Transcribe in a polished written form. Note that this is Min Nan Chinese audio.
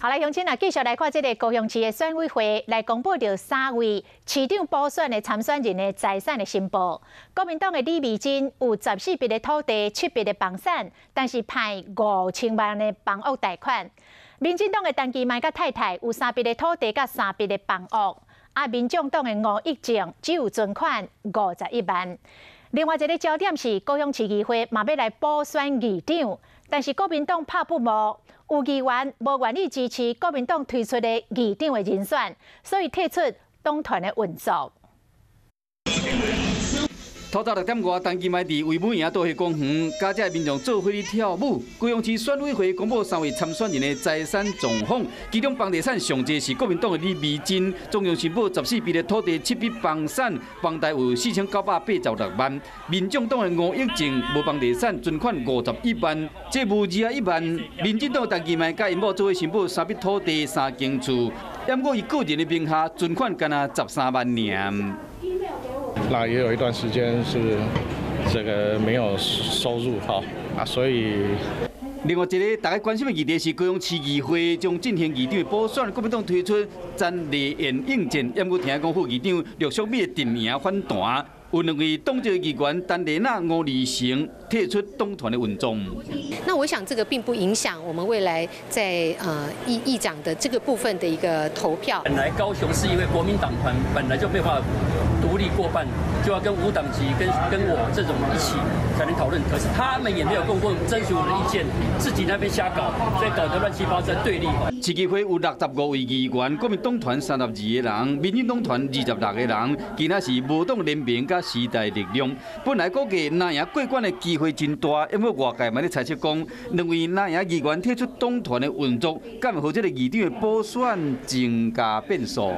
好來，鄉親啊，繼續來看這个高雄市的選委會來公布著三位市長補選的參選人的財產的申報。國民黨的李美珍有14筆的土地、7筆的房產，但是歹5000萬的房屋貸款。民進黨的陳其邁佮太太有三筆的土地佮三筆的房屋。啊，民眾黨的吳益政只有存款51萬。另外一个焦點是高雄市議會嘛欲來補選議長，但是國民黨拍不無。有議員無願意支持國民黨推出的議長的人選，所以退出黨團的運作。透早6點外，陳其邁佇維武營大會公園，佮遮民眾做伙咧跳舞。高雄市選委會公布三位參選人的財產狀況，其中房地產上濟是國民黨的李美珍，總共申報14筆的土地、7筆房產，房貸有4986萬。民眾黨的吳益政無房地產，存款51萬，債務21萬。民進黨陳其邁佮𪜶某做伙申報三筆土地、三間厝，毋過伊個人的名下存款干焦13萬爾。那也有一段時間是這個沒有收入哈啊，所以另外一个大家關心的議題是高雄市議會將進行議長的補選，國民黨推出詹麗燕應戰，毋過聽講副議長陸淑美的陣營反彈，有兩位黨籍議員陳麗娜、吳立成退出黨團的運作。那我想這個並不影響我們未來在議長的這個部分的一個投票。本來高雄市因為國民黨團本來就沒辦法獨立過半，就要跟無黨籍跟我這種一起才能討論。可是他們也沒有公共徵詢我的意見，自己那邊瞎搞，所以搞得亂七八糟對立。市議會有65位議員，國民黨團32個人，民進黨團26個人，其他是無黨聯盟佮時代力量。本來估計藍營過關的機會真大，毋過外界嘛咧猜測講，兩位藍營議員退出黨團的運作，敢會予這个議長的補選增加變數？